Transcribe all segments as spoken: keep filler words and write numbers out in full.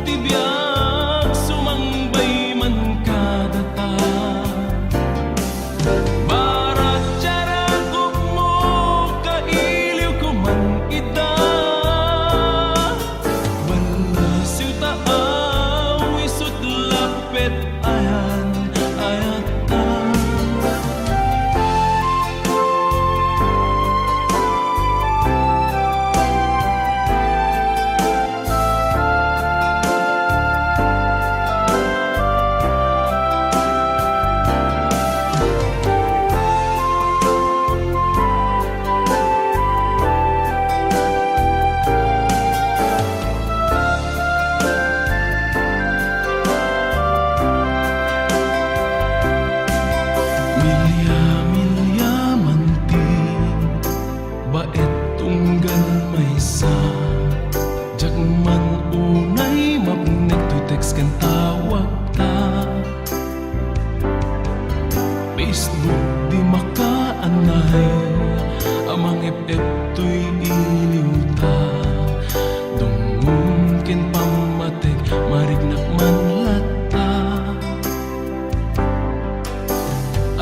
ti biag, sumangbay man kadata. Baratiarakupmo, kailiwko man ida. Ballasiw ta awisot lappet ayan, ayatta. Milia-milia man ti baet tunggal maysa. Diak man unay mapnek toy text ken tawagta. Facebook di makaanay a mangep-ep toy iliwta. Dumngom ken pammatek, mariknak man latta.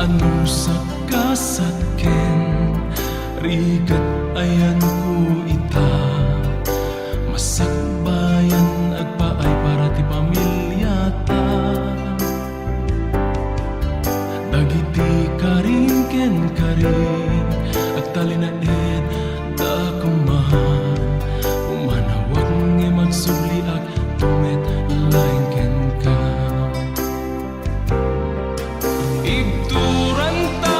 Anusakasat ken rigat ayanko ita. Masakbayan agpaay para ti pamiliata. Dagiti karin ken karin, agtalinaedda koma. Pumanawak ngem agsubliak, tumet laeng kenka. Ibturanta,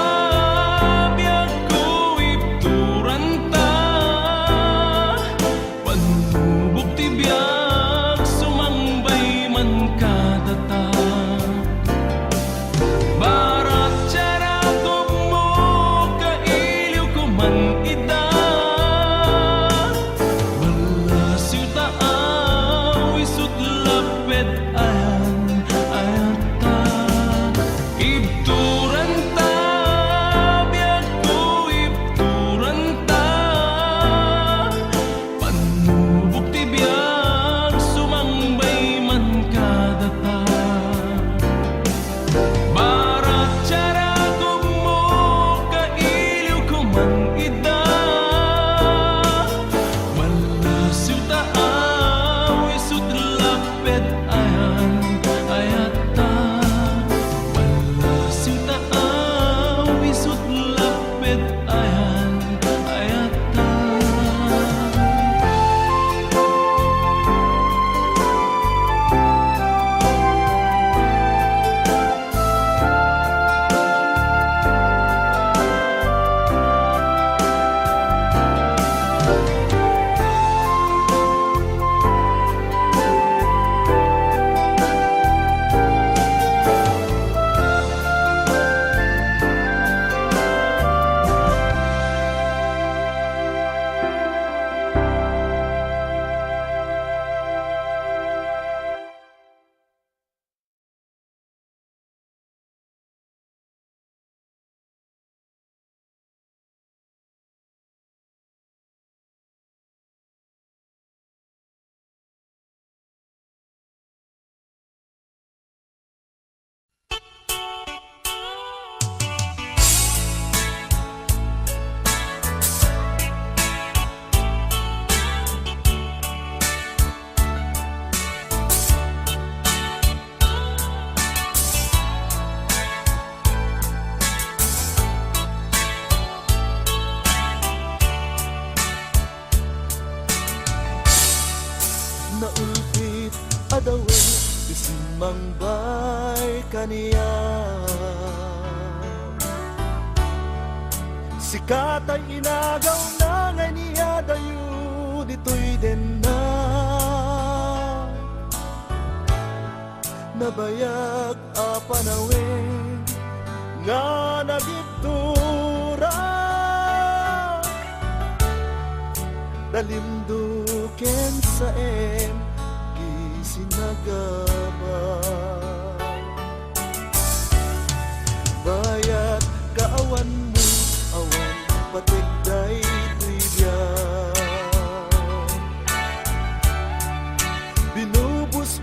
biagko, ibturanta. Pannubok ti biag, sumangbay man kadata. Baratiarakupmo, kailiwko man ida. Ballasiw ta awisot lappet ayan, ayatta. Ibturanta, biagko, ibturanta. Pannubok ti biag, sumangbay man kadata. Baratiarakupmo, kailiwko man ida. Ballasiw ta awisot lappet ayan, ayatta. Ballasiw ta awisot lappet ayan, ayatta. Naulpit a dawen ti simmangbay kaniak. Sika tay inagawna nga iniadayo ditoy denna. Nabayag a panawen nga nagibtura. Dalimdo ken saem ti sinagaba. Bayat kaawanmo, awan patek daytoy biag. Binubus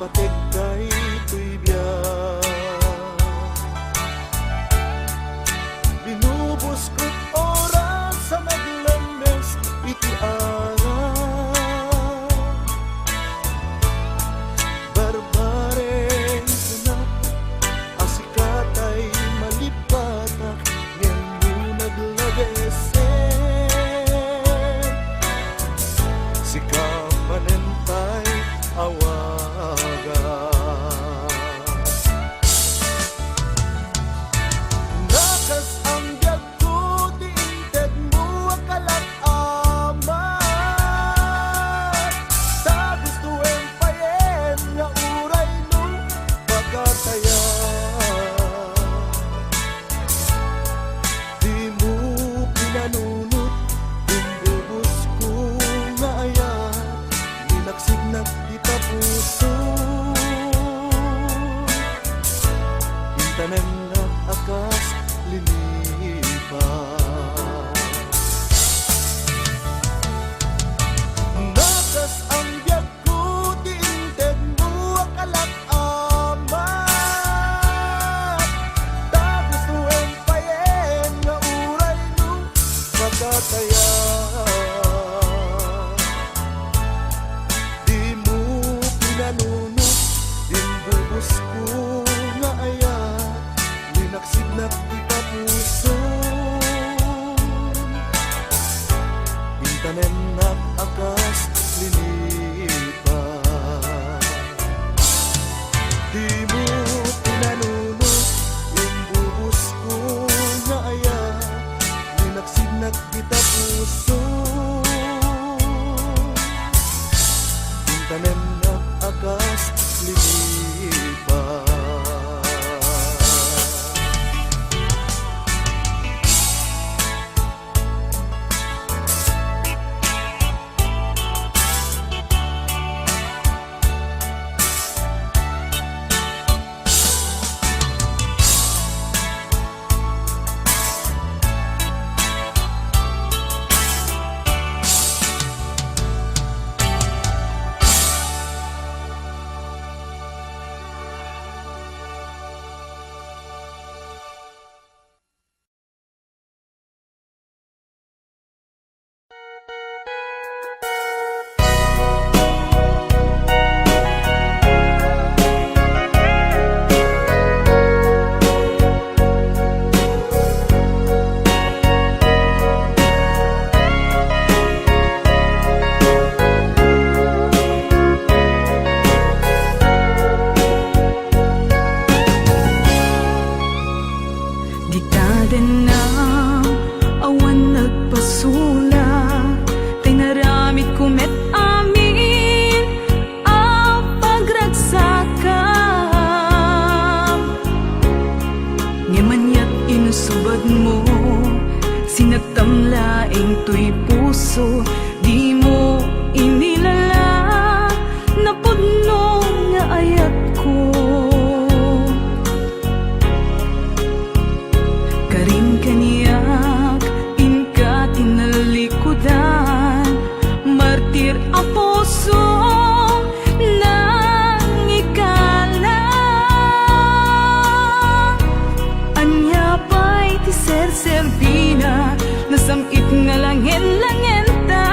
Daytoy biag, binubuskot oras a naglemmes iti arak. Barbareng kunak a sikatay malipatak, ngem no naglagesen, sika manen tay awagas. Nakas-ang biagko ti intedmo a kalak-amat. Ta gustoem payen nga uray no pakatayan, dimo pinanunot, imbubusko nga ayat, linaksignak dita puso. Intanemnak a kas linipas. Nakas-ang biagko ti intedmo a kalak-amat. Ta gustoem payen nga uray no pakatayan, dimo pinanunot, imbubusko nga ayat, linaksignak dita puso. Intanemnak a kas linipas. Dimo pinanunot, imbubusko nga ayat, linaksignak dita puso. Intanemnak a kas linipas. Dita denna awan nagpasulak, ta inaramidko met amin a pagragsakam. Ngem aniat insubadmo, sinagtam laeng toy puso, dimo inilala, napudno nga ayatko. Karin kaniak, inka tinallikudan, martir a puso, nangikala. Ania pay ti serserbina, nasam-it nga langen-langenta.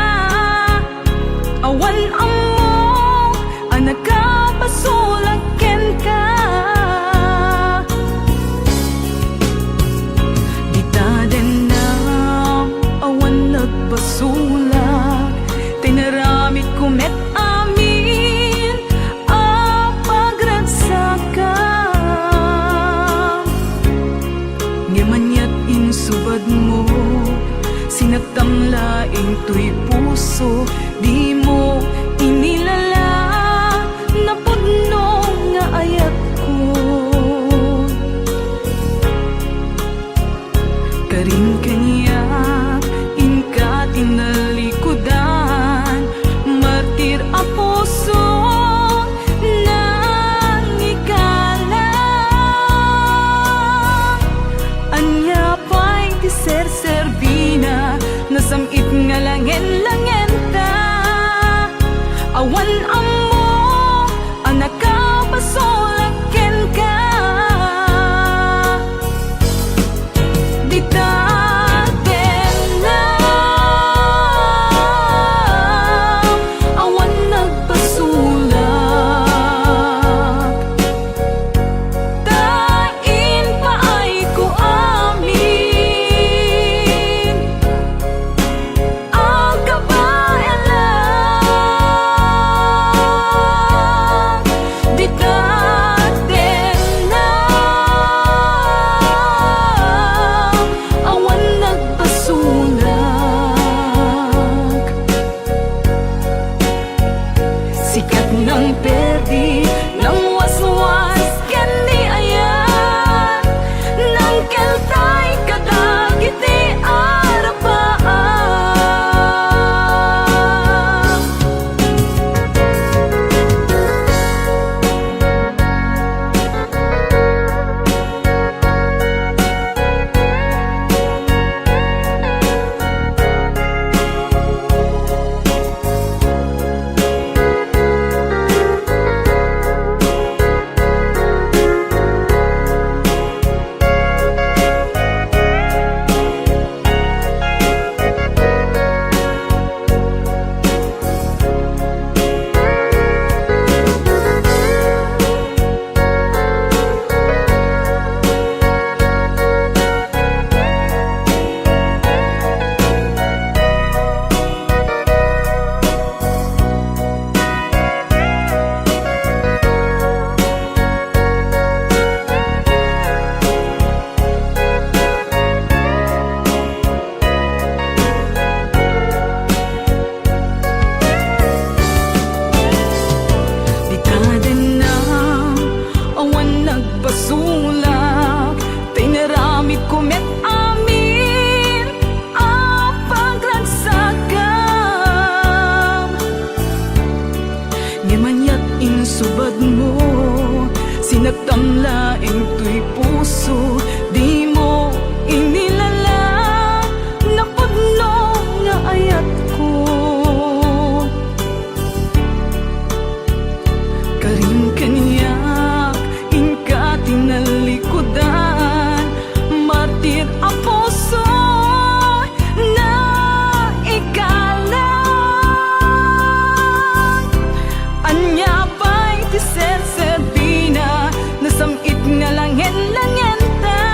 Sulak kenka, dita tengnga, awan nagpasulak. Ta impaayko amin a kabaelak, dita tengnga, awan nagpasulak. Sikat nang perdi, nang waswas ken ni ayat, nang keltay kadagiti arapaak. Dita dennam, awan nagpasulak, ta inaramidko met amin a pagragsakam. Ngem aniat insubadmo, sinaktam laeng toy puso, dimo inilala napudno nga ayatko. Karim kaniak, inka ti nalikudan, martir a puso, naikalang. Ania pay ti serserbina, nasam-it nga langen-langenta.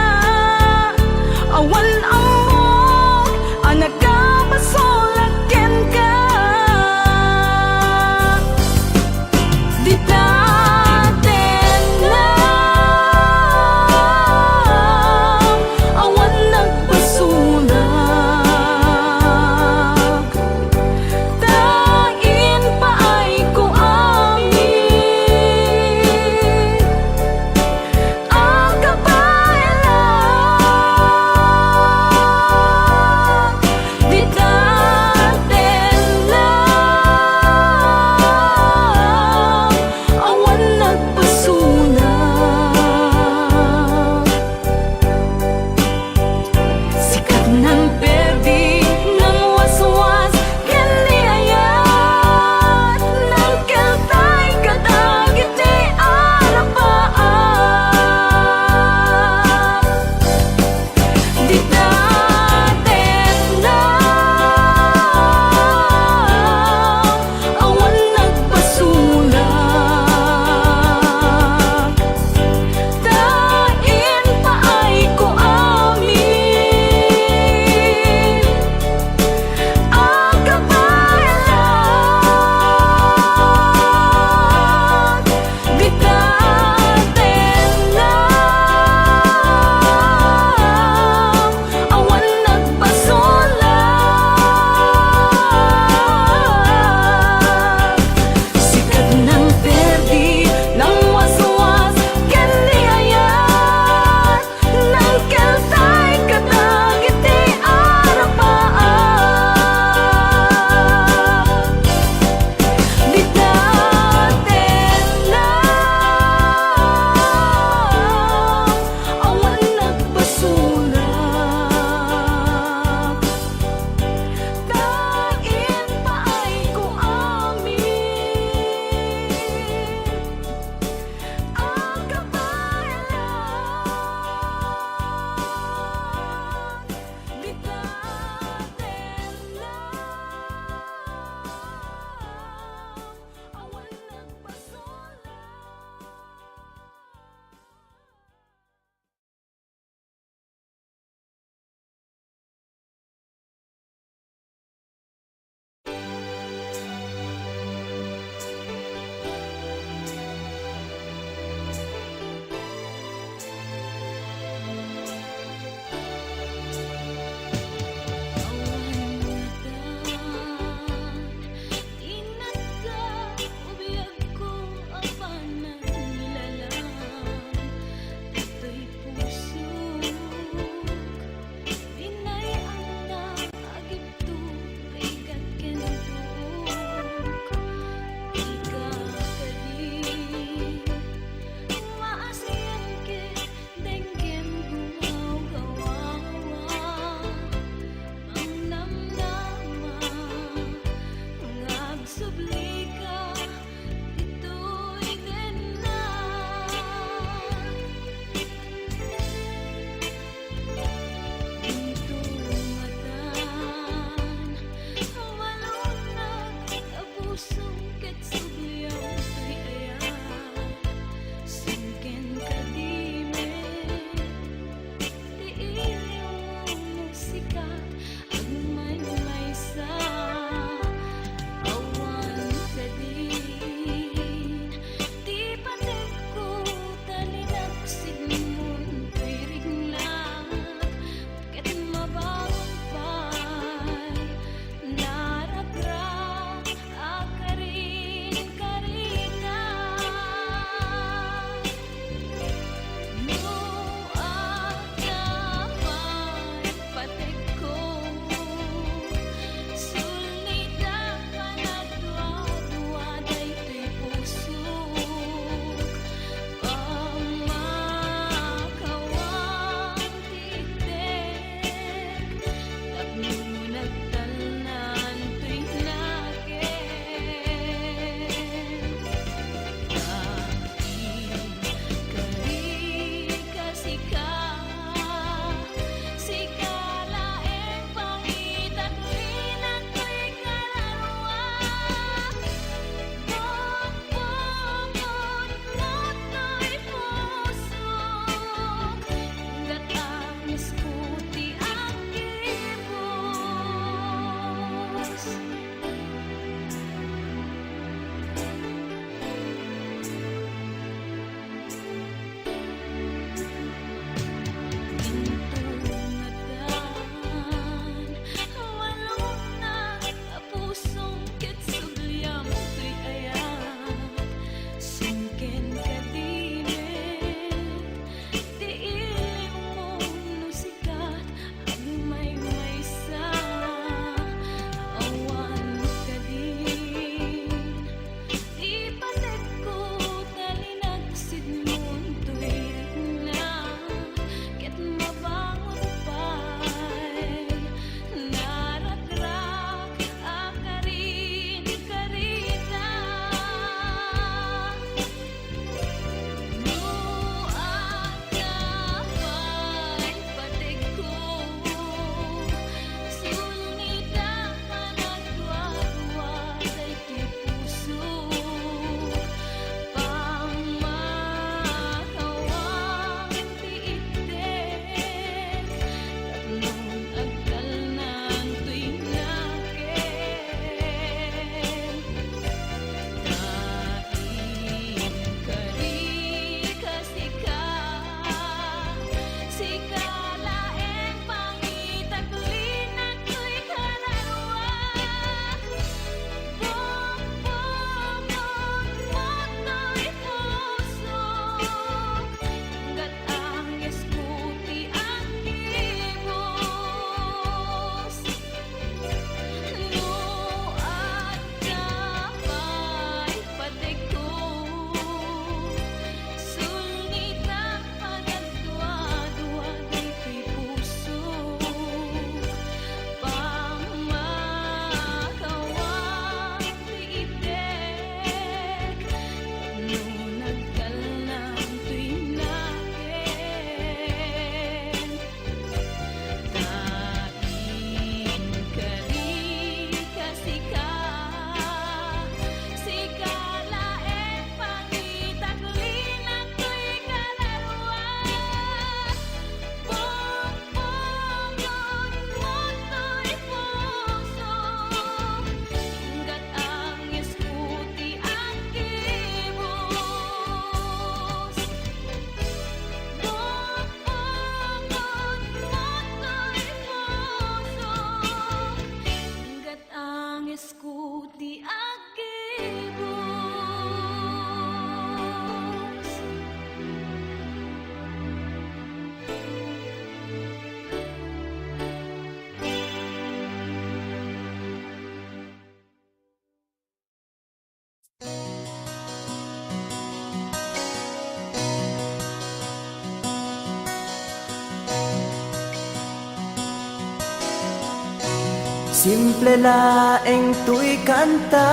Simple laeng toy kanta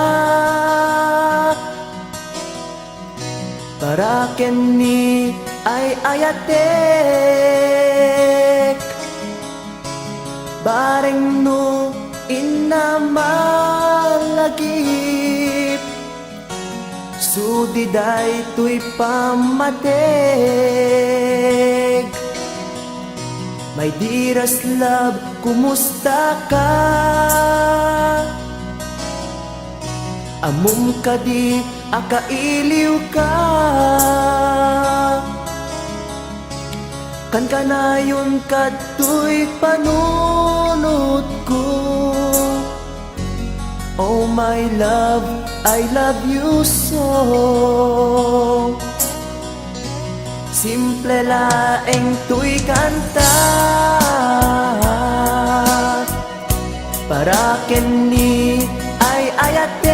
para ken ni ay-ayatek. Bareng no inna malagip, sudi daytoy pammateg. My dearest love, kumusta ka? Ammom kadi a kailiw ka? Kankanayon kadtoy panunotko. Oh my love, I love you so. Simple laeng toy kanta para ken ni ay-ayatek.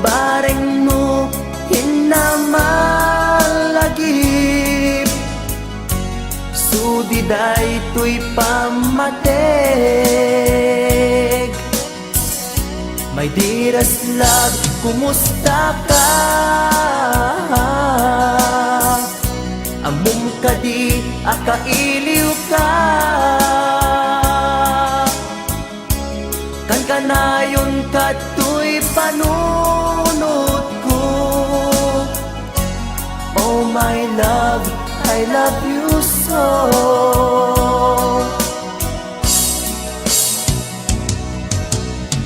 Bareng no inna malagip, sudi daytoy pammateg. My dearest love, kumusta ka? Ammom kadi a kailiw ka? Kankanayon kadtoy panunotko. Oh my love, I love you so.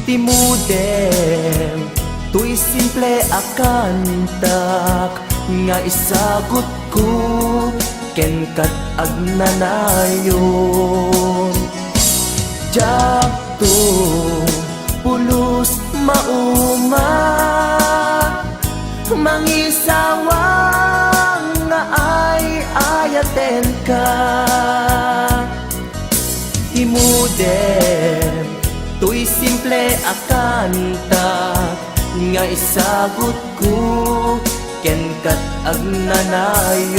Ti modem toy simple a kantak nga isagutko ken kat agnanayon. Diakto pulos mauma, mangisawang nga ay-ayatenka. Ti modem toy simple a kanta nga isagutko ken kat agnanayon.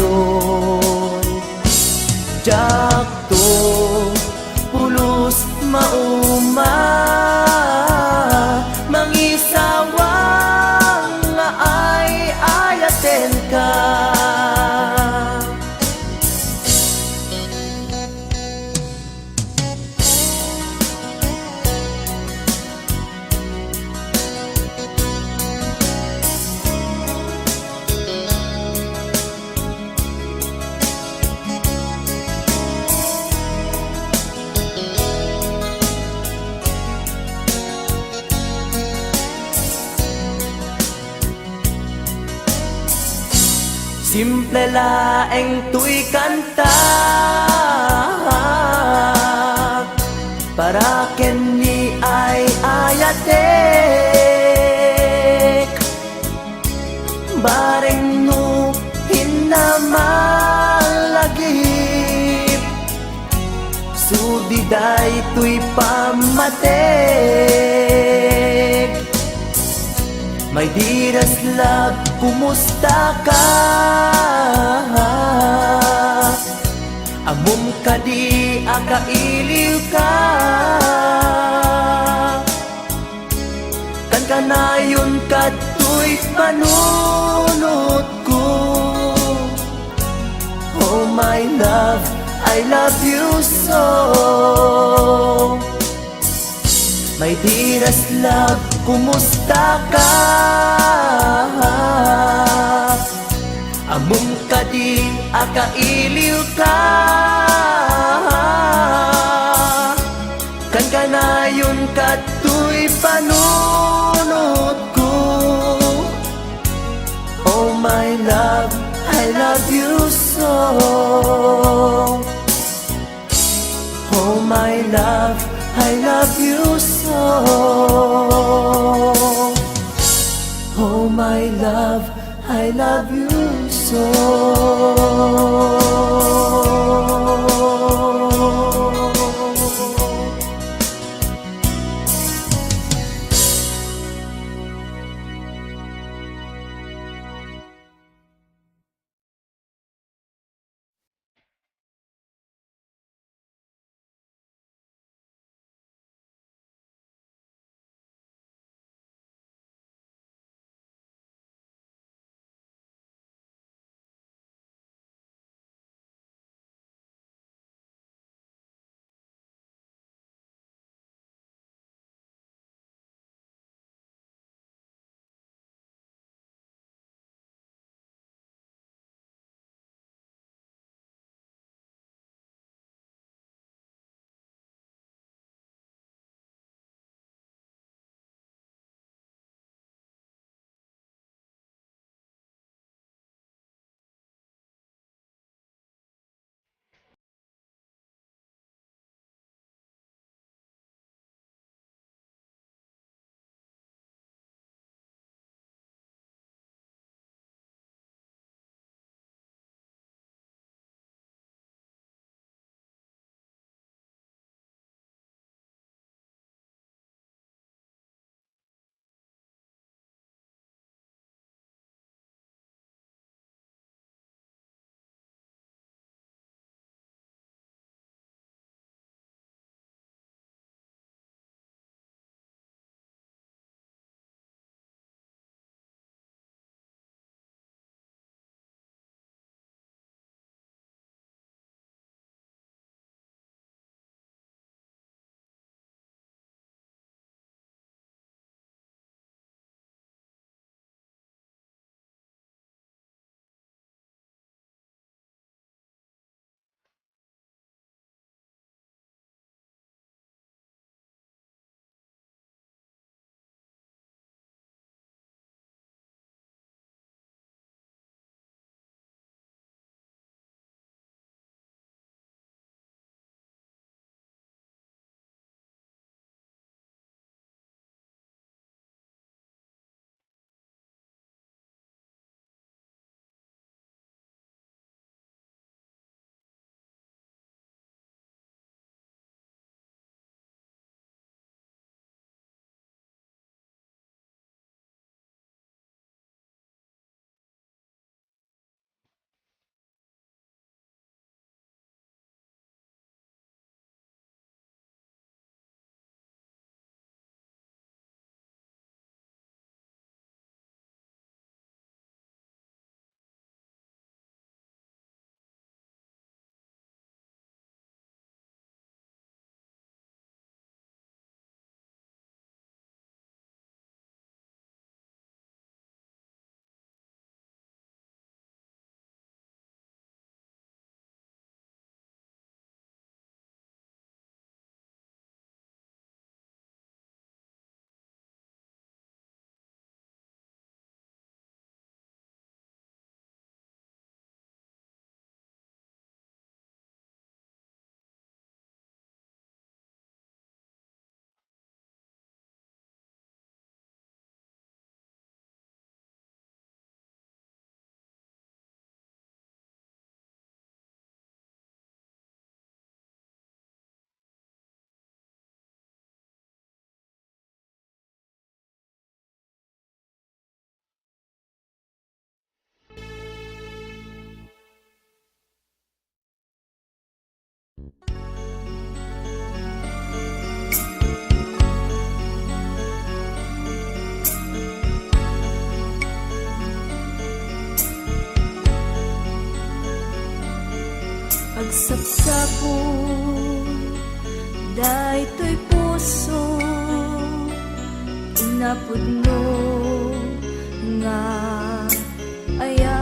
Diakto pulos mauma, mangisawang nga ay-ayatenka. Simple laeng toy kanta para ken ni ay-ayatek. Bareng no inna malagip, sudi daytoy pammateg. My dearest love, kumusta ka? Ammom kadi a kailiw ka? Kankanayon kadtoy panunotko. Oh my love, I love you so. My dearest love, kumusta ka? Ammom kadi a kailiw ka? Kankanayon kadtoy panunotko. Oh my love, I love you so. Oh my love, I love you so. Oh my love, I love you so. Agsapsapul daytoy puso, inapudno nga ayat,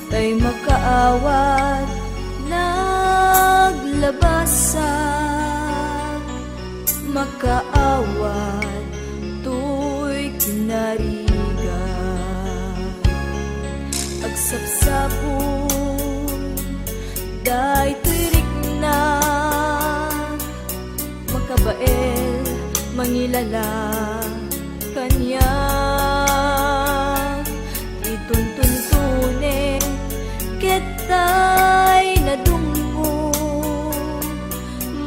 tay makaawat naglabasan, makaawat toy kinarigan. Agsapsapul daytoy rikna, makabael, mangilala kaniak. Ituntuntunen ket tay nadungmo,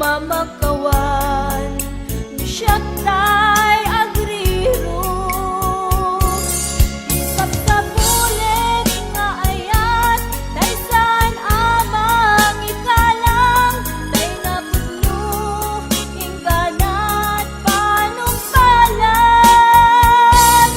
mamakawan no siak tay agrirok. Isapsapulet nga ayat, tay saan a mangikalang, tay napudno, ingganat, panungpalan.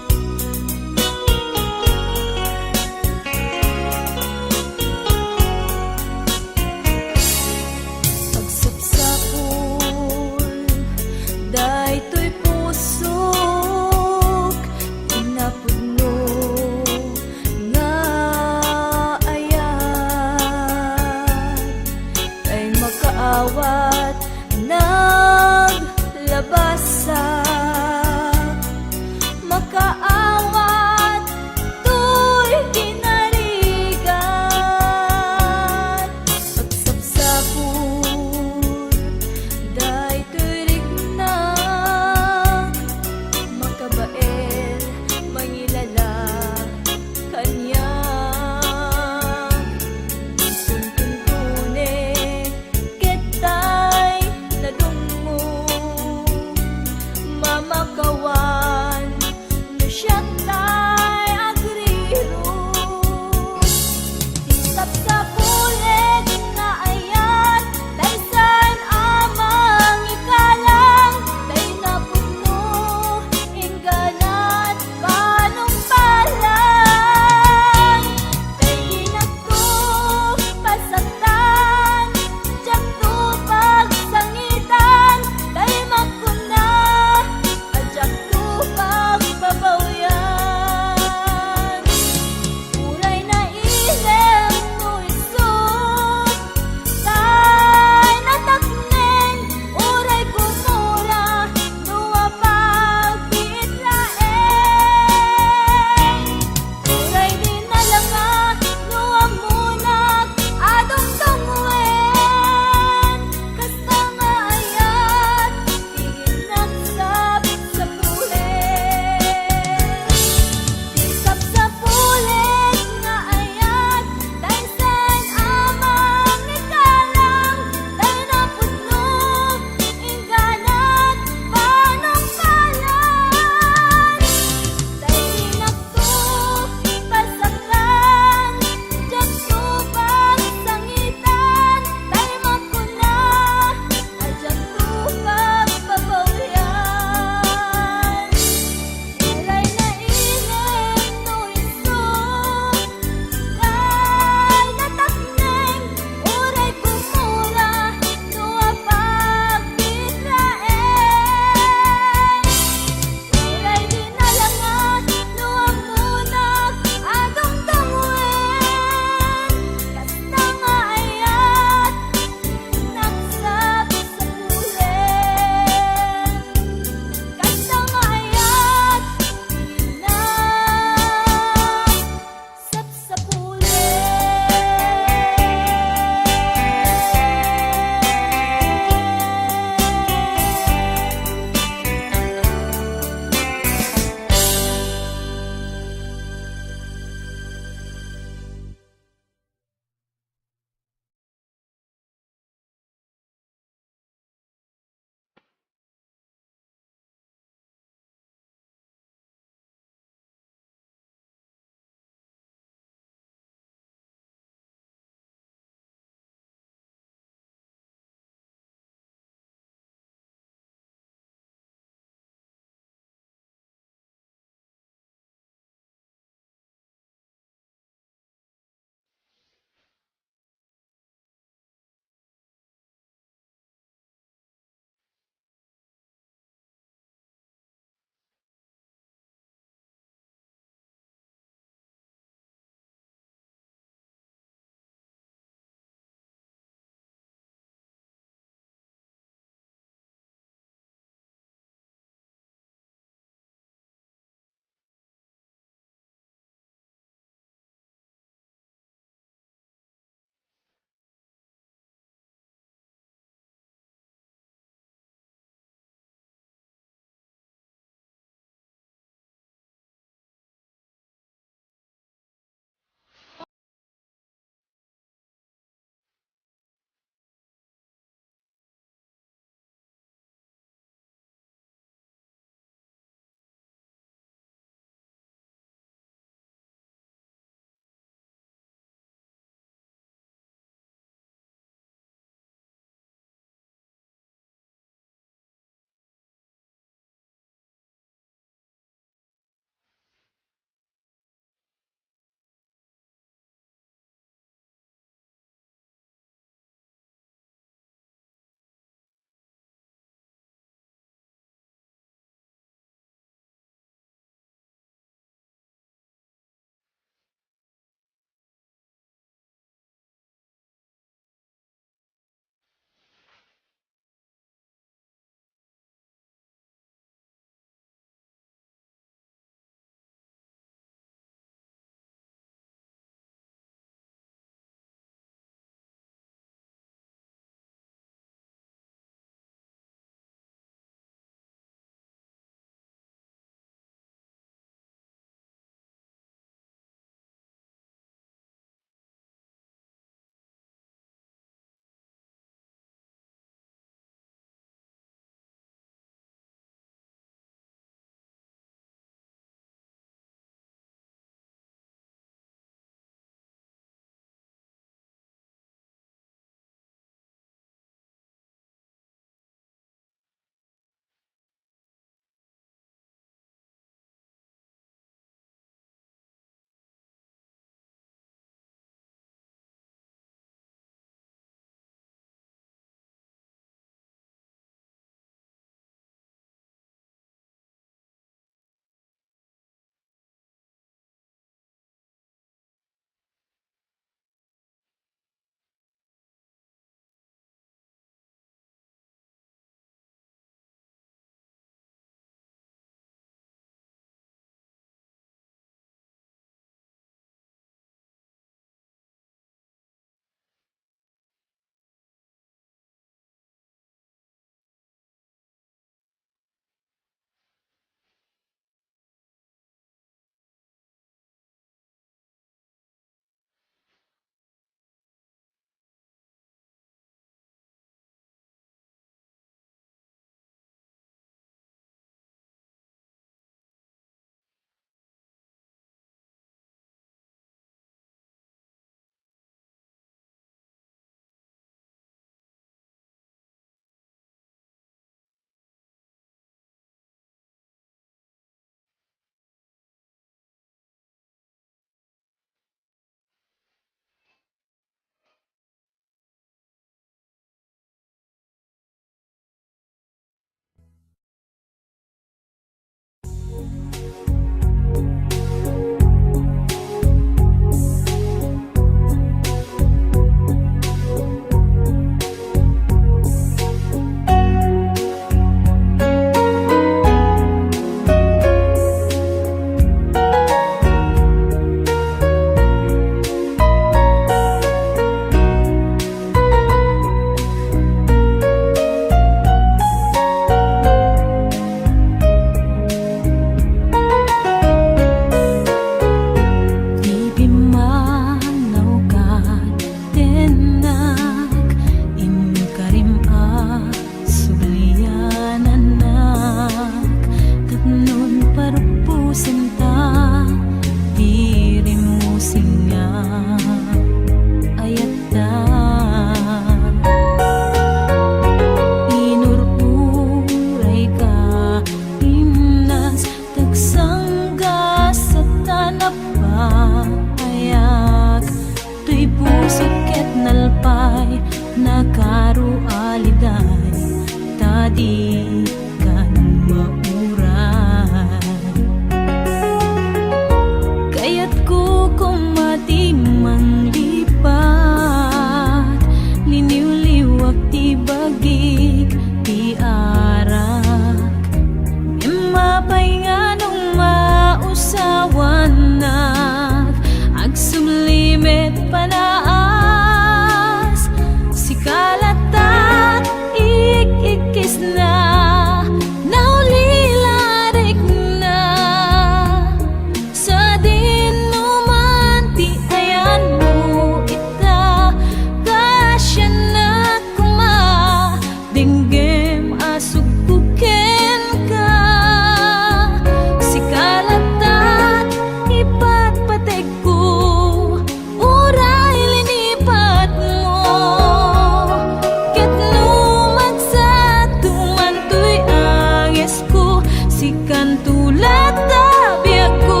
Sikanto latta biagko,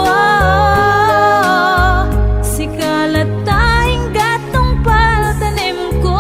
ah, sika latta inggat tungpal tanemko.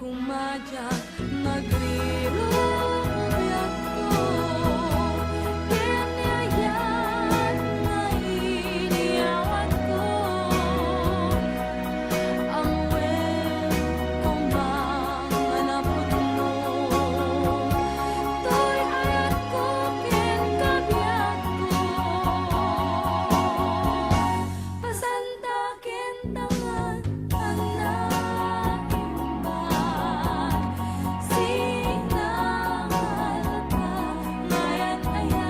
Kumadiak, nagrirong biagko, ken ni ayat nga iniyawatko. Ammoen koma nga napudno toy ayatko ken kabiagko. Pasanta ken tangan a naimbag, sinangalka nga ayat-ayat.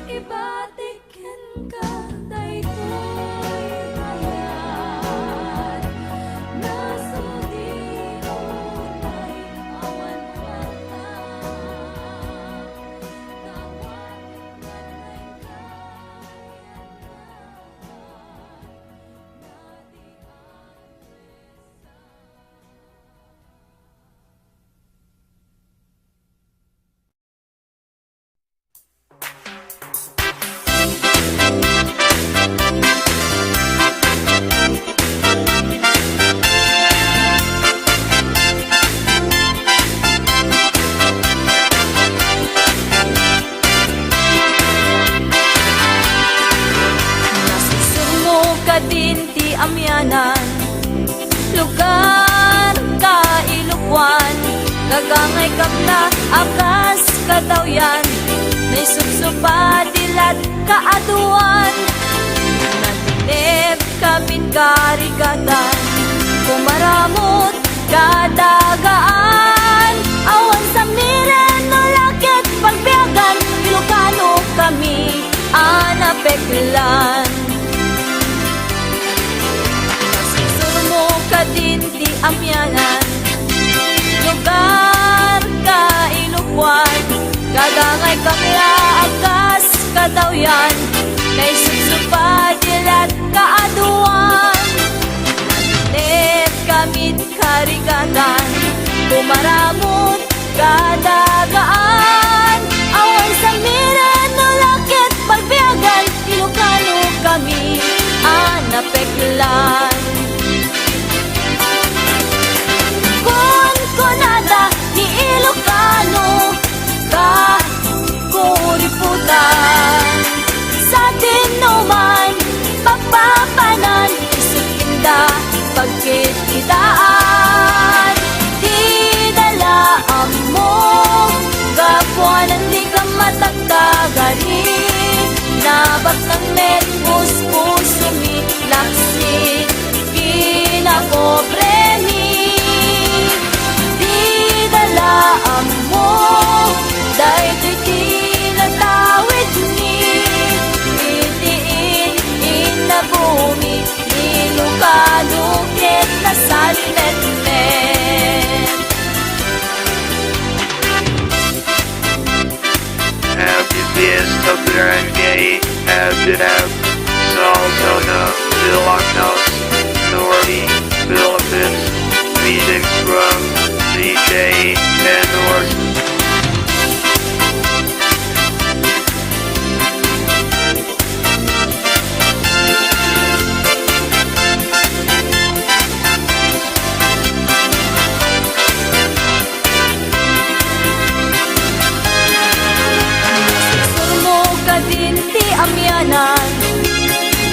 Ibati kenka daytoy ayat, nasudi unay awan mata. Dawat man dayta ayat na, nadi a Nasursurmo kadin ti amianan, lugar ka Ilokuan, gagangay kam la a kas katawyan, naisupsupa ti lat kaaduan. Natnep kamit karigatan, kumaramut kadagaan. Awan samiren no la ket pagbiagan, Ilokano kami a napeklan. Nasursurmo kadin ti amianan, lugar ka Ilokuan, gagangay kam la a kas katawyan, naisupsupa ti lat kaaduan. Natnep kamit karigatan, kumaramut kadagaan. Awan samiren no la ket pagbiagan, Ilokano kami a napeklan. Kunkunada ti Ilokano, kakuriputan. Sadinoman papapanan, isut' kenda pagkitkitaan. Dida la ammo, gapuanan dika matagtagari. Nabaknang met puspusomi, laksit kinapobremi. Dida la ammo, daytoy ti natawidmi iti in-innabumi, Ilokano ket nasalnetnet. Happy Fiesta Barangay Abinab, Salsona, Ilocos Norte, Philippines. Greetings from D J Edward. Nasursurmo kadin ti amianan,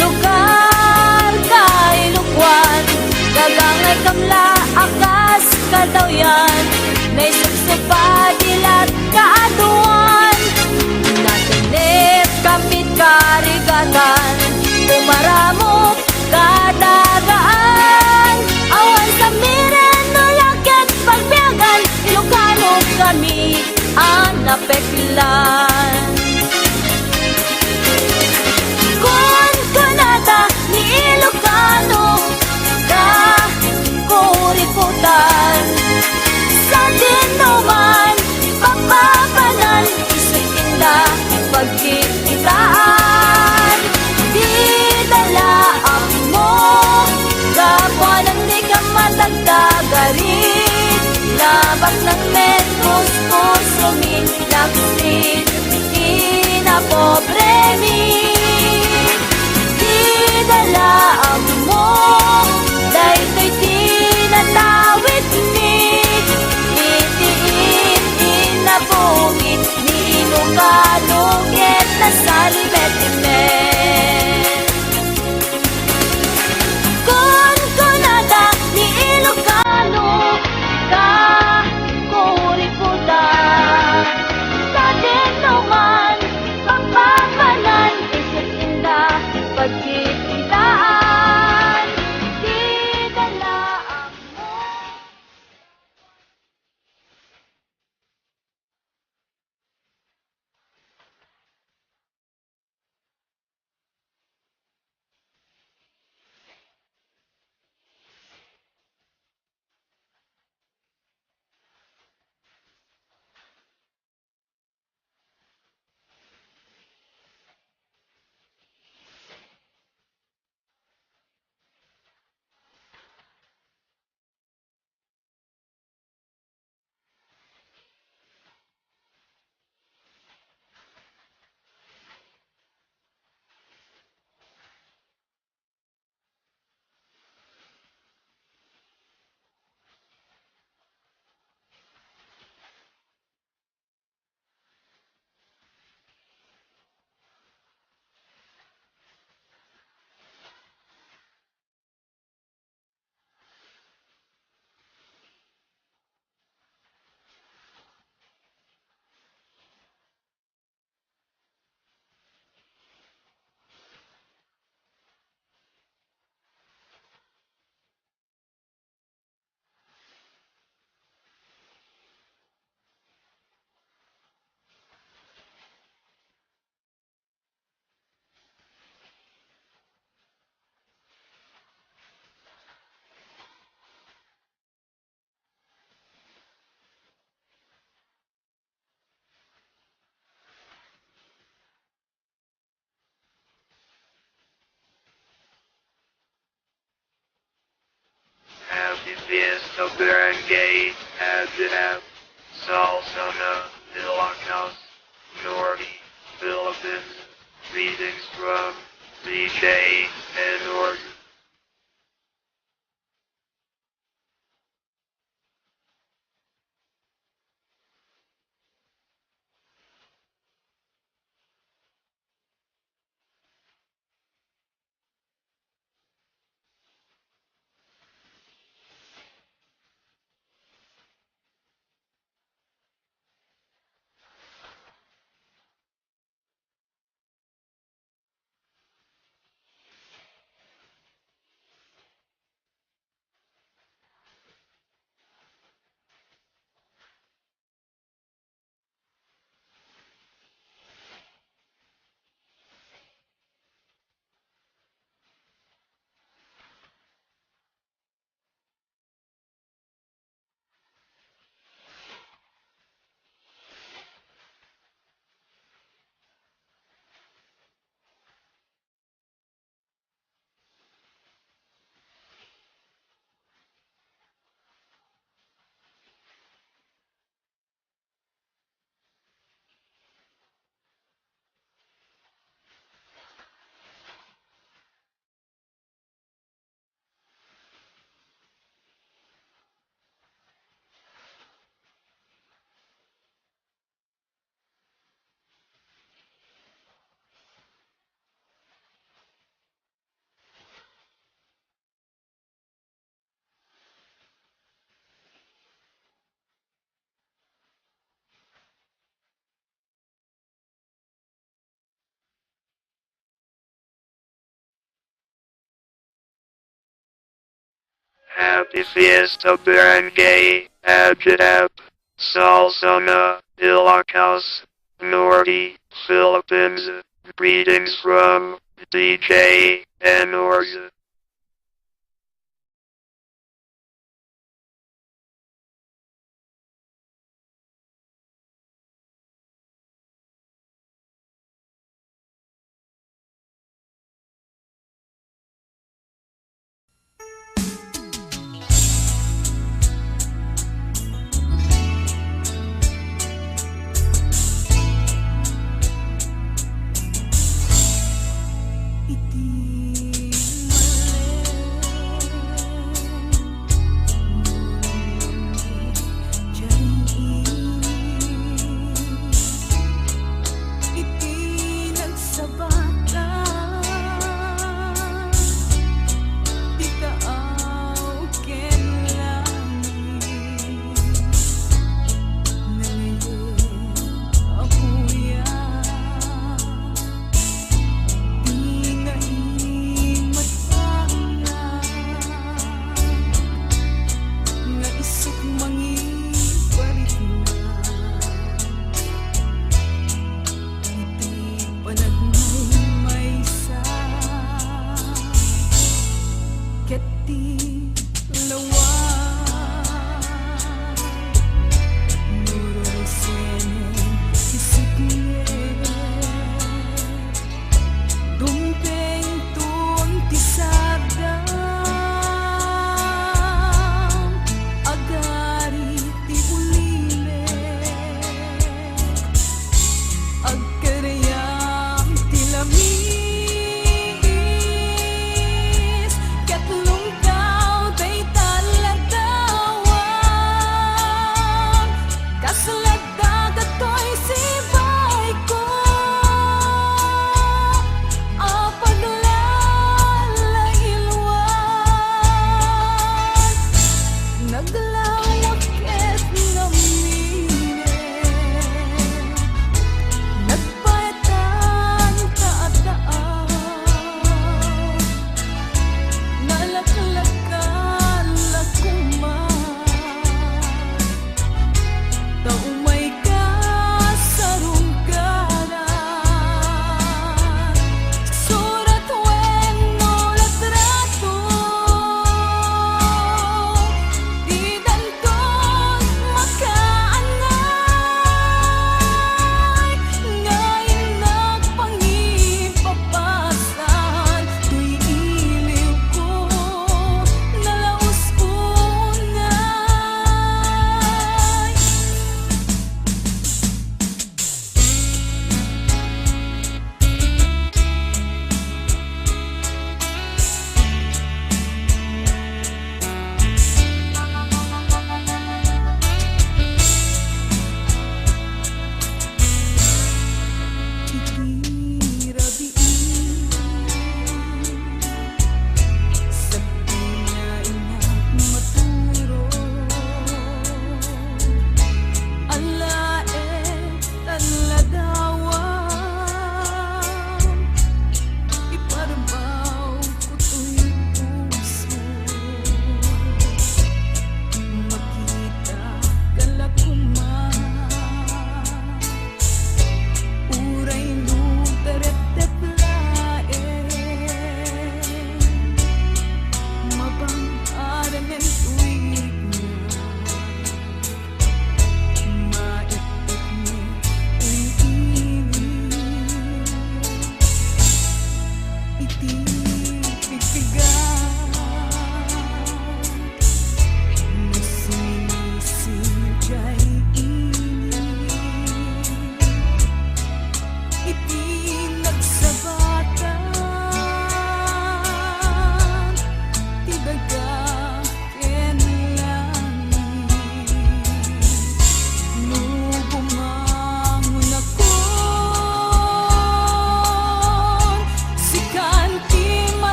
lugar ka Ilokuan, gagangay kam la a kas katawyan, naisupsupa ti lat kaaduan. Natnep kamit karigatan, kumaramut kadagaan. Awan samiren no la ket pagbiagan, Ilokano kami a napeklan. Baklang met puspusomi, laksid ti napobremi. Dida la ammo, daytoy ti natawidmi. Iti in-inna bungit ni Ilocano ket nasalimetmet. Kunkunada ni Ilocano, kakuripuda. Sadinoman, pagpapanan, isit inda, pagkikitaan. Dida la ammo. Happy Fiesta, Barangay Ajinap, Salsona, Ilocos Norte, Philippines. Greetings from D J N R. Happy Fiesta, Barangay Ajinap, Salsona, Ilocos Norte, Philippines. Greetings from D J N R.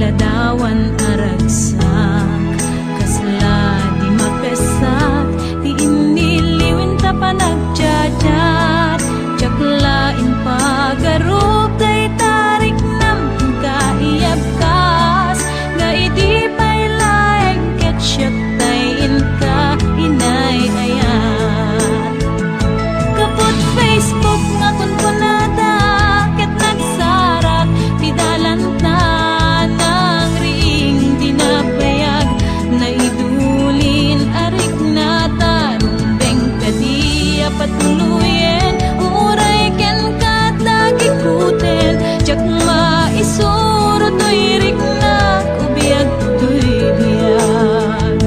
Ladawan a ragsak, kasla di mapessak, ti innilliwenta panagchat-chat. Diak la impagarup dayta riknam, inka iyabkas, nga idi pay laeng ket siak tay inka inay-ayat. Gapu iti Facebook nga kunkunada, ket nagsarak ti dalan ta nangriing di nabayag. Naidulin a riknata, rumbeng kadi a patuloyen, uray kenka ta gikuten, diak maisuro toy riknak, ubiag toy biag.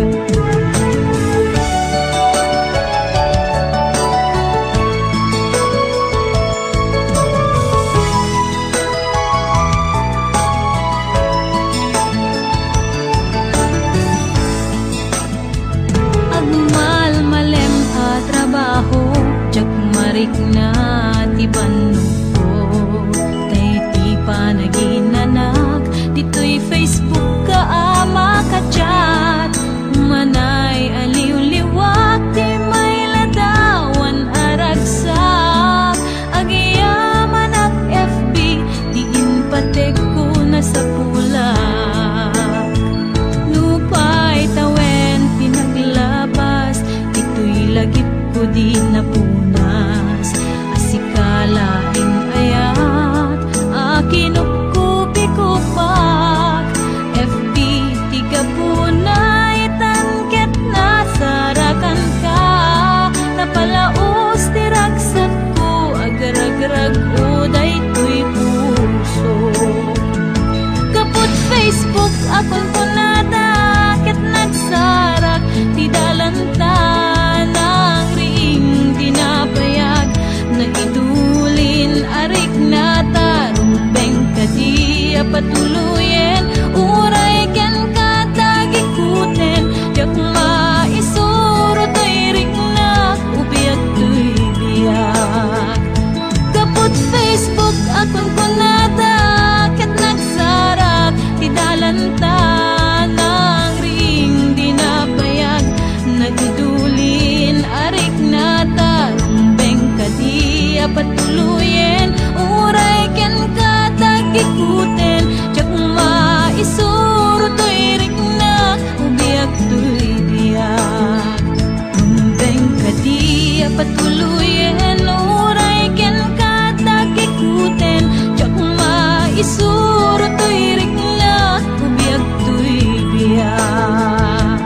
Agmalmalem a trabaho, diak marikna ti bannogko. Tay ti panaginanak, ditoy Facebook ka a makachat. Manay a liwliwak ti mailadawan a ragsak. Agyamanak F B, ti impategko nasapulak. Nupay tawen ti naglabas, itoy lagipko di napunas. A sika laeng ayat a kinupkupikupak. F B ti gapuna itan ket nasarakanka. Napalaus ti ragsakko, agrarag-o daytoy puso. Gapu iti Facebook a kunkunada ket nagsarak ti dalan ta nangriing di nabayag. Naidulin a riknata, rumbeng kadi a patuloyen, uray kenka ta gikuten, diak maisuro toy riknak, ubiag toy biag. Gapu iti Facebook a kunkunada ket nagsarak ti dalan ta nangriing di nabayag. Naidulin a riknata, rumbeng kadi a patuloyen, uray kenka ta gikuten, diak maisuro toy riknak, ubiag toy biag. Rumbeng kadi a patuloyen, uray kenka ta gikuten, diak maisuro toy riknak, ubiag toy biag.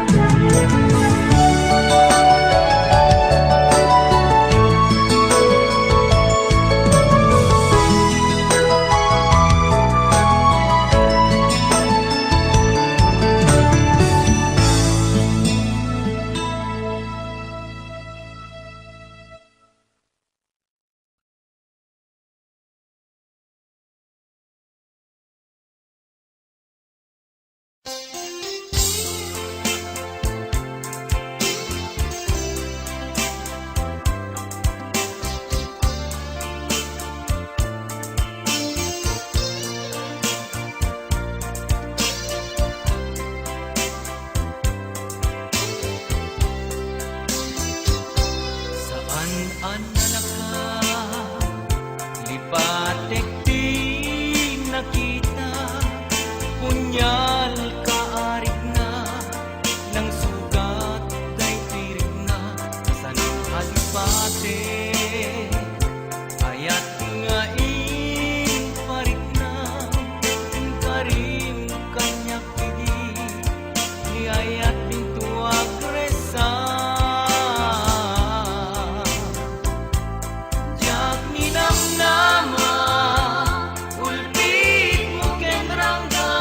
Saan a nalaka, lipatek ti nakita, punyal ka a rikna, nangsugat daytoy rikna, saan a lipatek. Ayat nga impariknam, inkarim kaniak idi, ni ayat minto agresa. Diak ninamnama, ulpitmo ken rangga,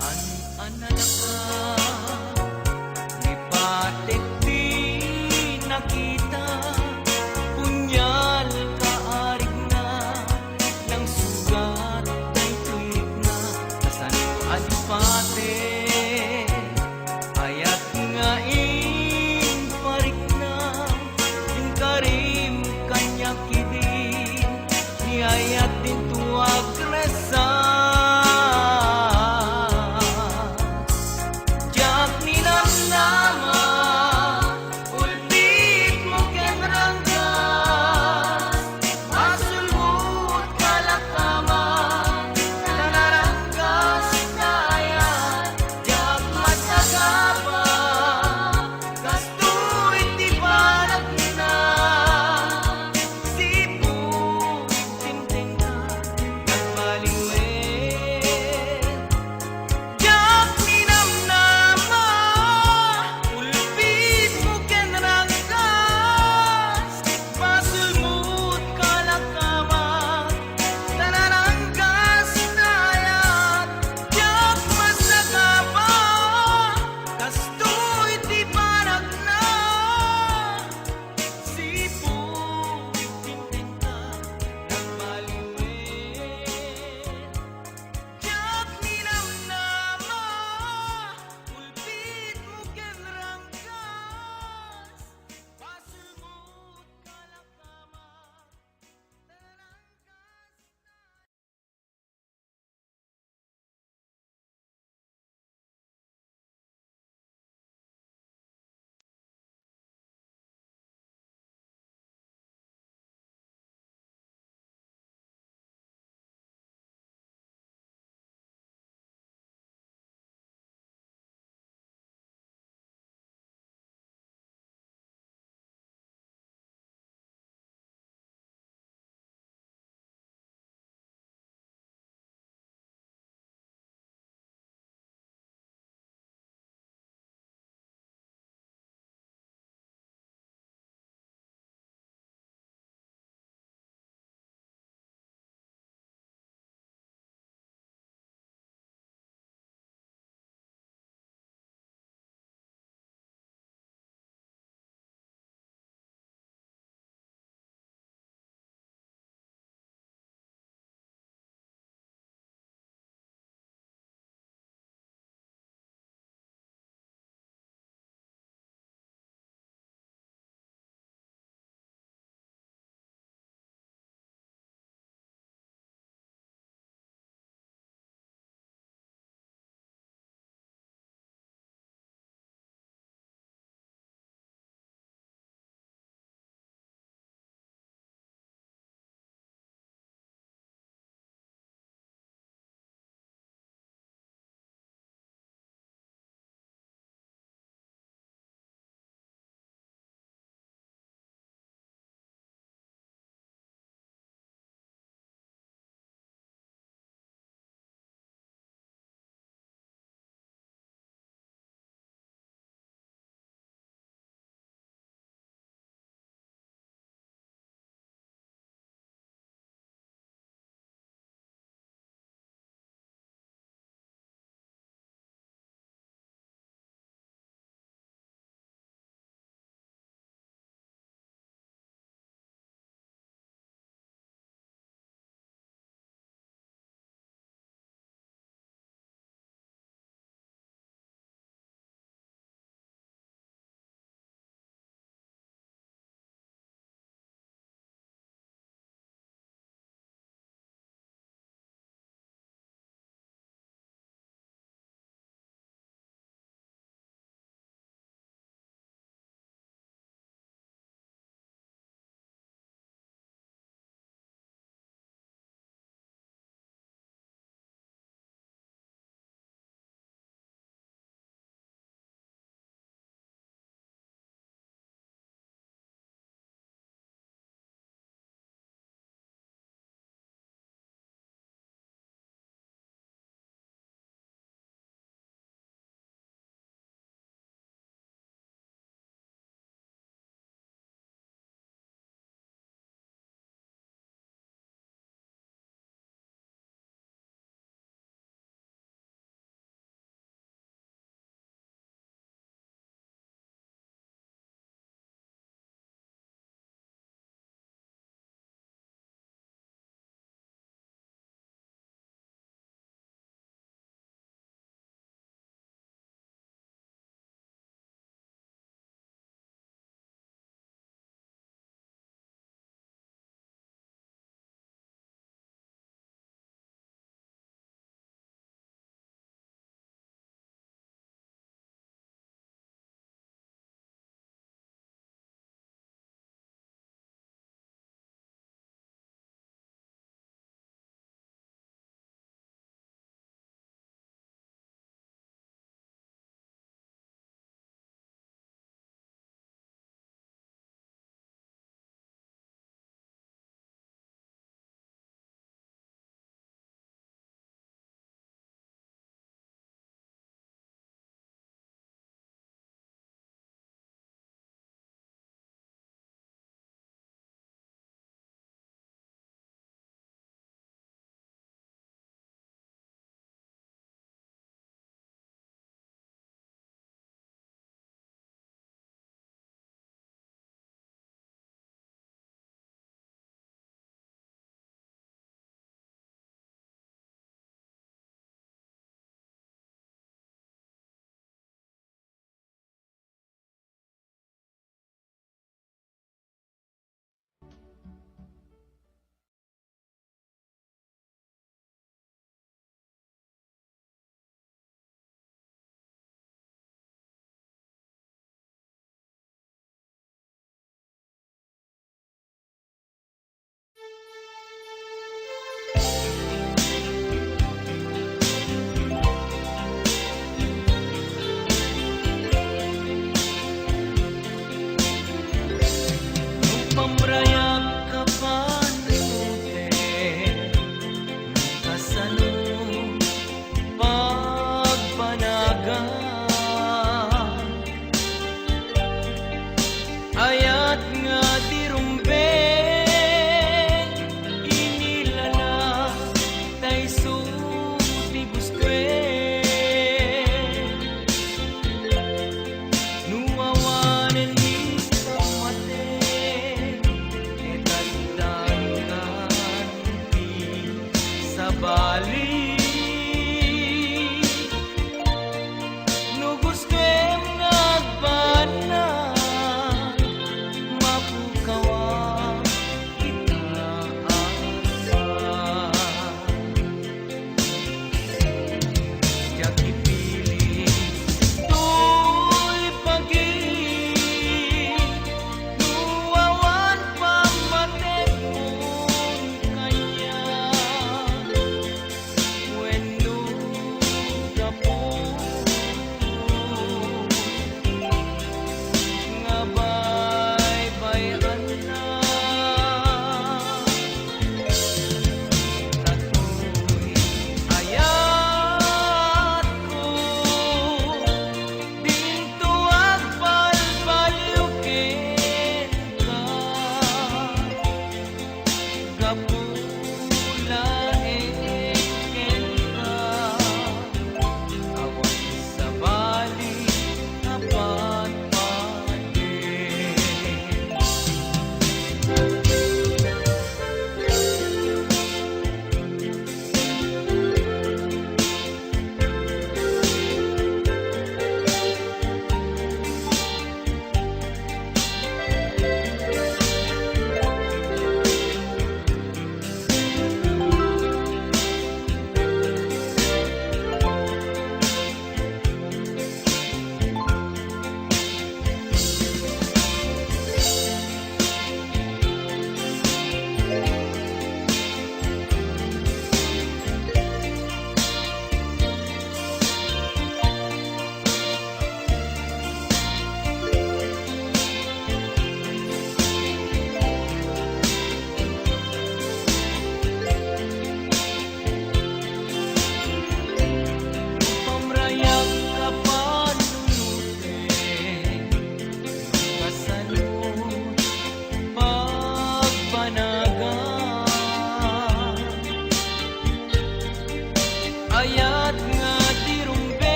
An-anadaka, ni Patek ti nakita, punyal kaarigna, nangsugat daytoy rikna, kasano a di Patek, ayat nga imparikna, inkarim kaniak idi, ni ayat dinto agresa. Diak ninamnama, ulpitmo ken ranggas, basolmo kalakaman, ta naranggas ta ayat,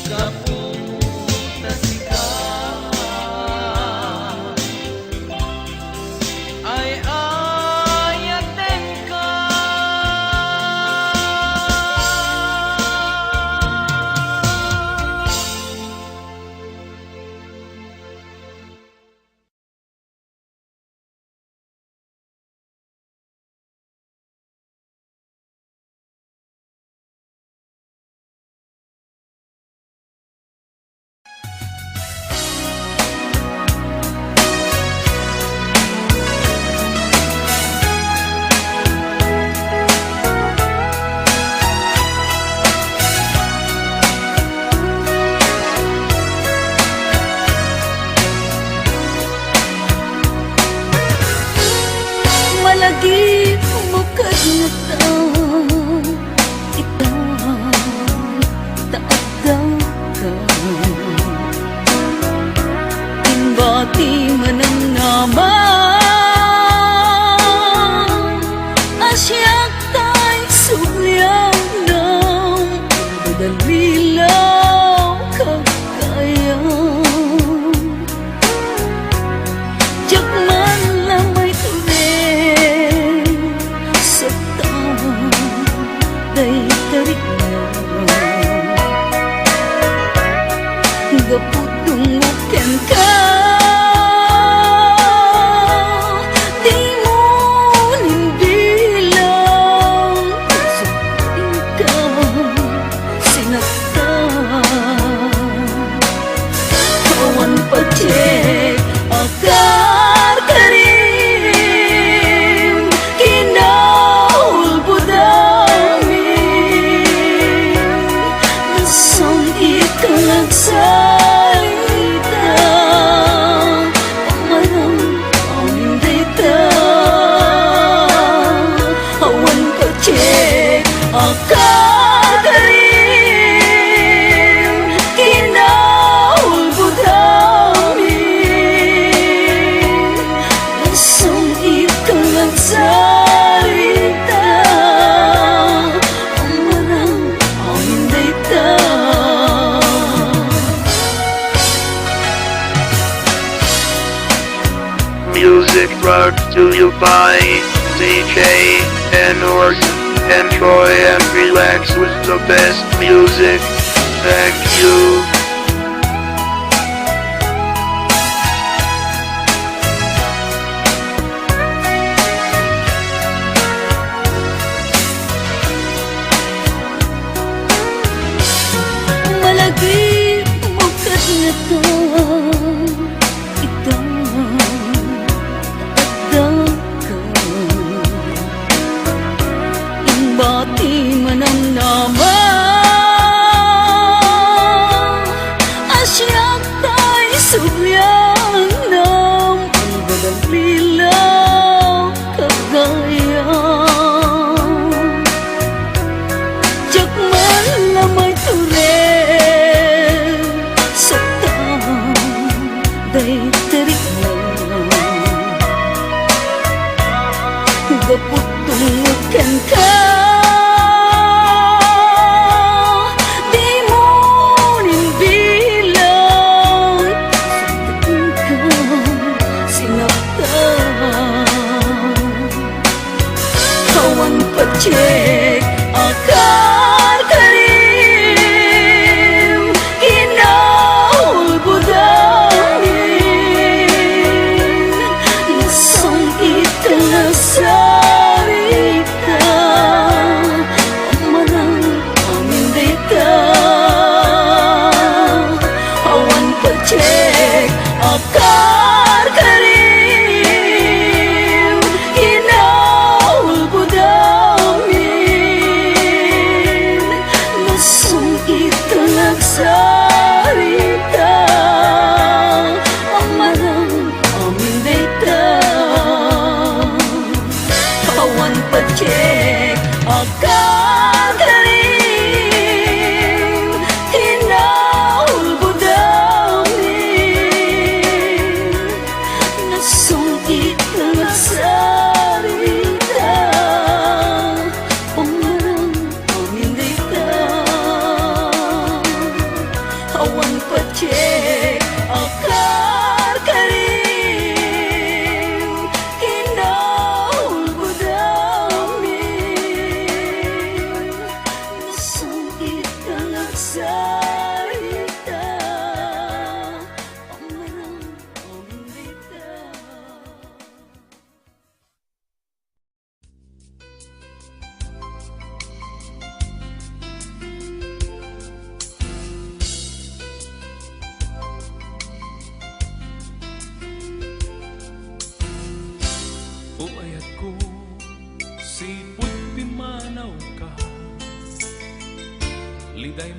Gapu ta sika ay ayatenka. Malagip mo kadngatan, ita ta addaka. Imbati manamnama, a siak tay sublianam, madalilaw kagayam. Diak man la maitured, sakta dayta rikna. Gapu dungngo kenka, dimo ninbilang, sumingka, sinaktan. Awan patiek a karkarim, kinaulbod amin. Nasangit ka nagsalita, amanang amin dayta. Awan patiek a karkarim, kinaulbod amin. Nasangit ka nagsalita, amanang amin dayta. Music brought to you by D J Tenors. Enjoy and relax with the best music. Thank you. Malagip mo kadngatan, ita addaka. Imbati manamnama, a siak tay sublianam, madalilaw kagayam. Diak man la maitured, sakta dayta rikna. Gapu dungngo kenka,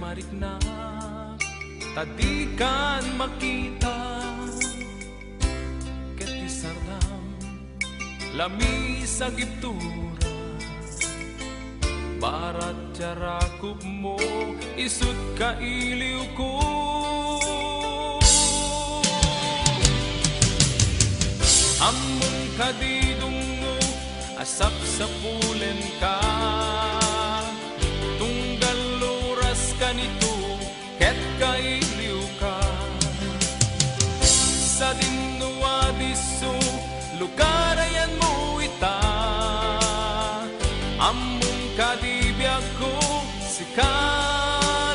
Riknak, ta dikan makita, ket ti sardam, lamis a gibtura, barat ti arakupmo, isut' kailiwko. Ammom kadi dungngo a sapsapulenka, tunggal oras kanito ket kailiwka. Sadin no adisso, lugarayanmo ita. Ammom kadi biagko, sika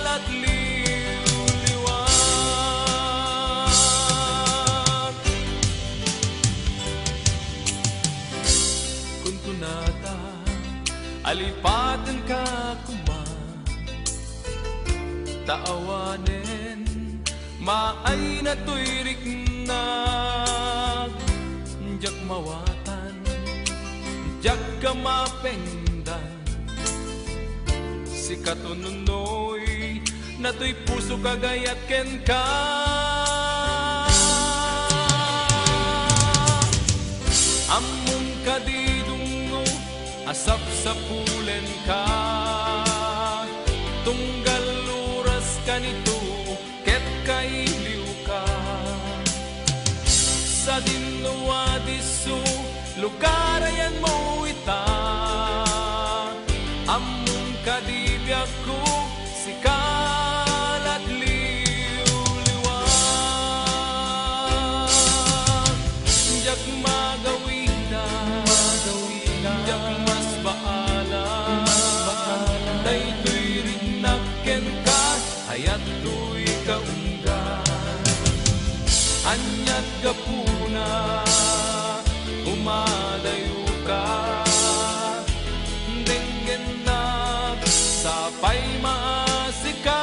lat liwliwat. Kunkunata, alipatenka koma, ta awanen maayna toy riknak. Diak mawatan, diak ka mapengdan. Sika to nunoy, natoy pusok a gayat kenka. Ammom kadi dungngo a sapsapulenka, tunggal oras kanito ket kailiwka. Sadin no adisso, lugarayanmo ita. Ammom kadi biagko, sika lat liwliwat. Diak magawida, diak masbaalan daytoy riknak kenka. Ayat toy kaunggan, aniat gapuna, umadayoka, denggennak, sapay maasika.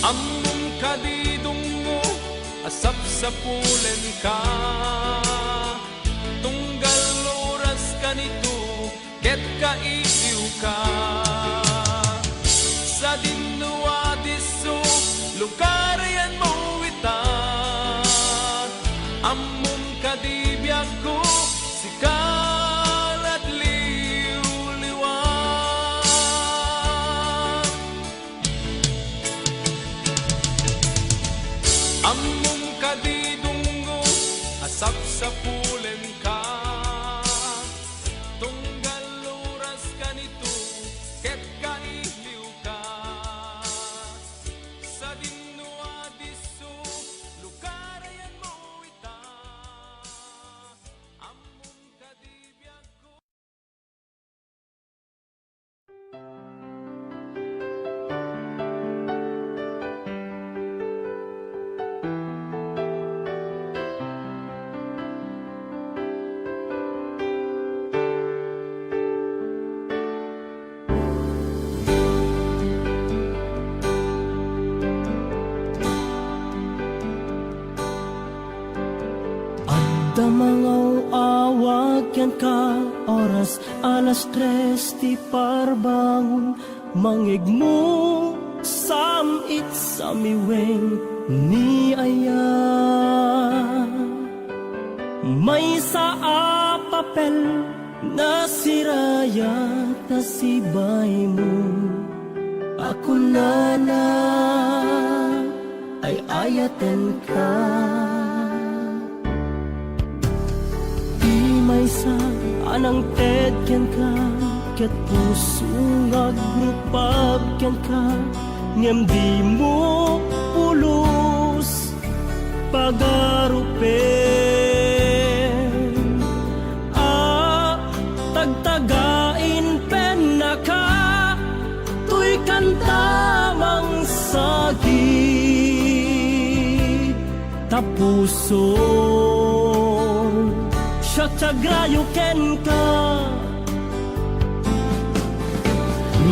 Ammom kadi dungngo a sapsapulenka, tunggal oras kanito ket kailiwka. Sadin no adisso, lugarayanmo ita. Ammom kadi biagko, sika lat liwliwat. Ammom kadi dungngo a sapsapulenka, tunggal oras kanito ket kailiwka. Sadin no adisso, lugarayanmo ita. Ammom kadi biagko. Adda mangaw-awag kenka, oras alas tres ti parbangon, mangngegmo sam-it samiweng ni aya. Maysa a papel nasiraya ta sibaymo a kunana, ay-ayatenka. Ti maysa a nangted kenka, ket puso nga agrupab kenka, ngem dimo pulos pagarupen. A tagtagain pennaka, toy kanta mangsagid, ta puson siak ti agrayo kenka.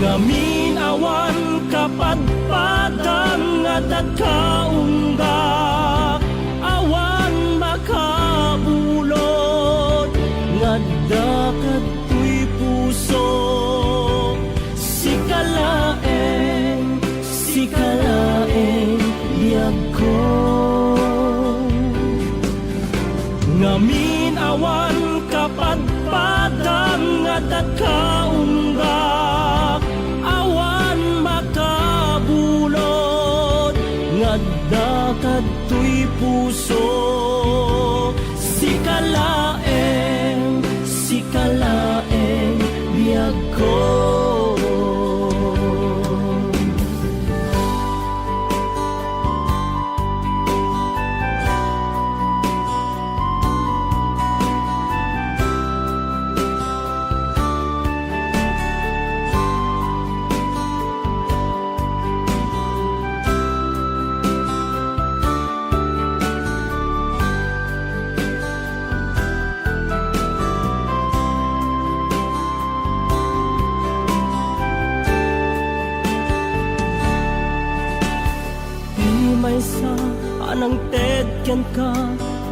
Ngamin awan kapadpadan nga adda kaunggak, awan makabulod nga adda kadtoy puso. Toy puso, sika laeng, sika laeng, biagko. Ti maysa a nangted kenka,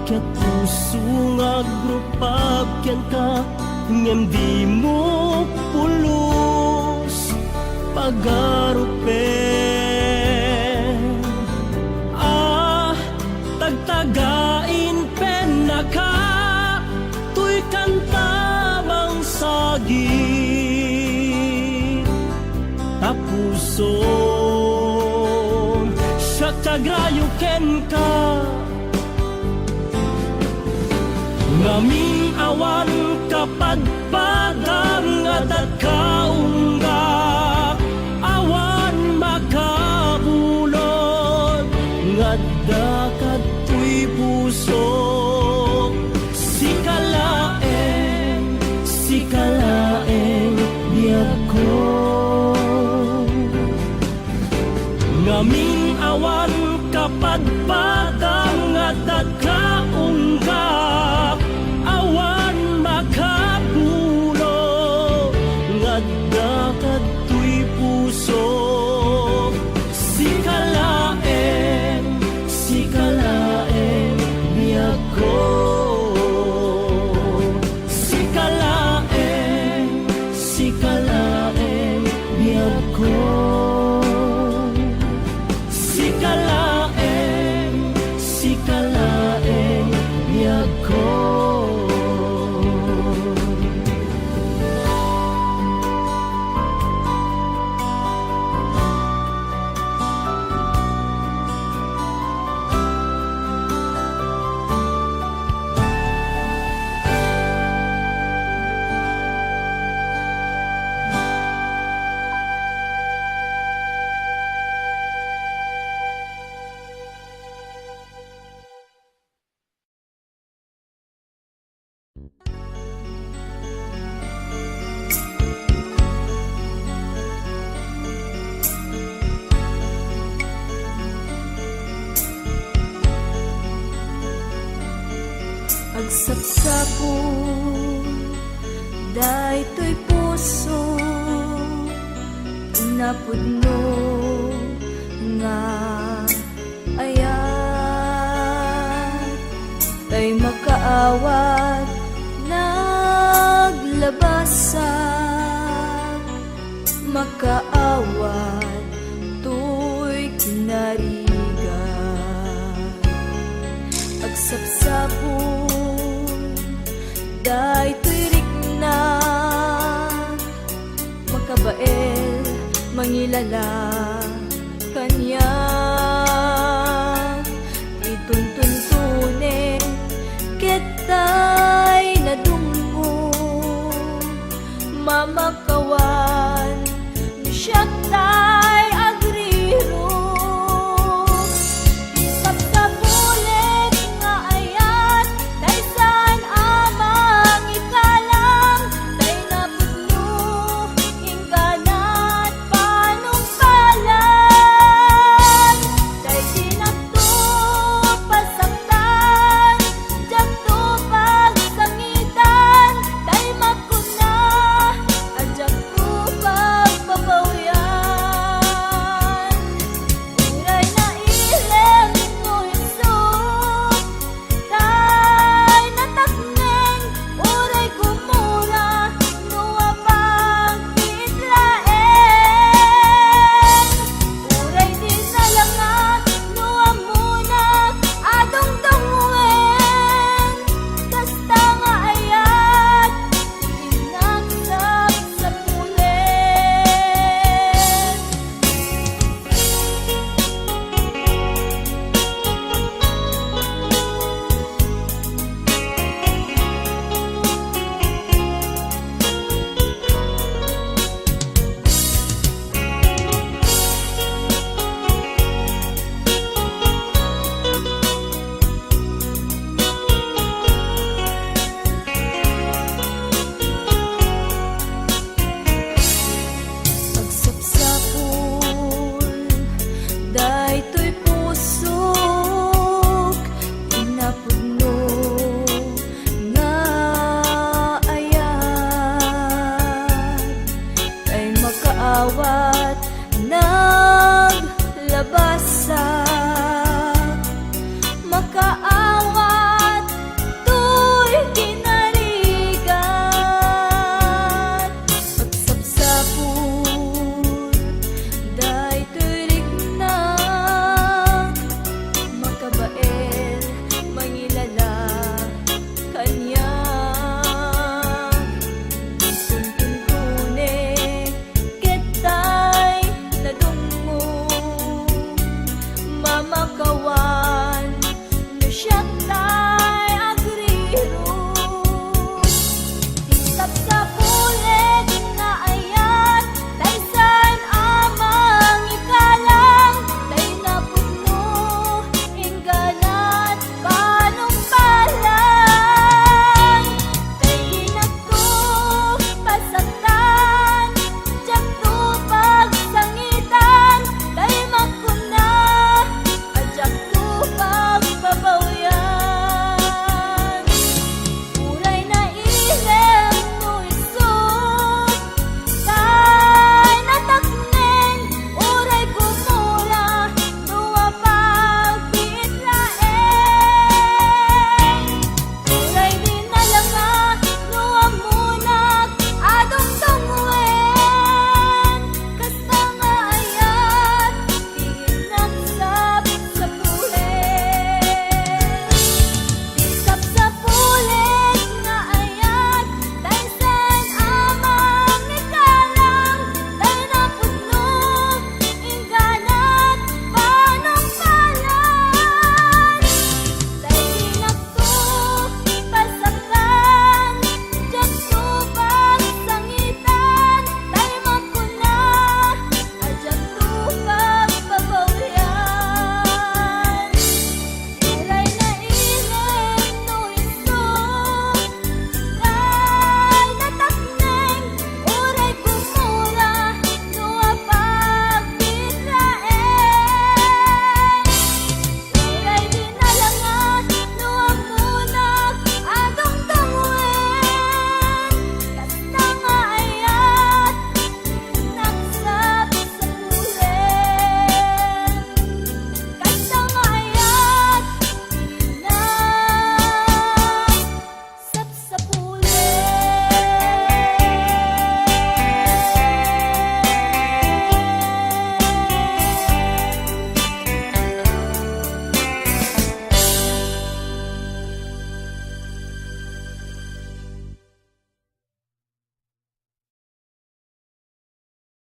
ket puso nga agrupag kenka, ngem dimo pulos pagarupen. Ah, tagtagain pennaka, toy kanta mangsagit ta puson. Siak ti agrayo kenka, ngamin awan kapadpadam nga adda ka unggak, awan makabulod nga adda kadtoy pusok. Sika laeng, sika laeng, biagko. Ngamin awan kapadpadam nga adda ka unggak, awan makabulod nga adda kadtoy pusok. Sika laeng, sika laeng, biagko. Sika laeng, sika laeng, biagko. Sika laeng, sika laeng, biagko. Agsapsapul daytoy puso, napudno nga ayat, tay makaawat naglabasan, makaawat toy kinarigat. Agsapsapul daytoy rikna, makabael, mangilala kaniak. Ituntuntunen ket tay nadunggo, mamakawan no siak tay agriruk. Sapsapulen nga ayat, tay saan a mangikalang, tay napudno, ingganat panungpalan. awan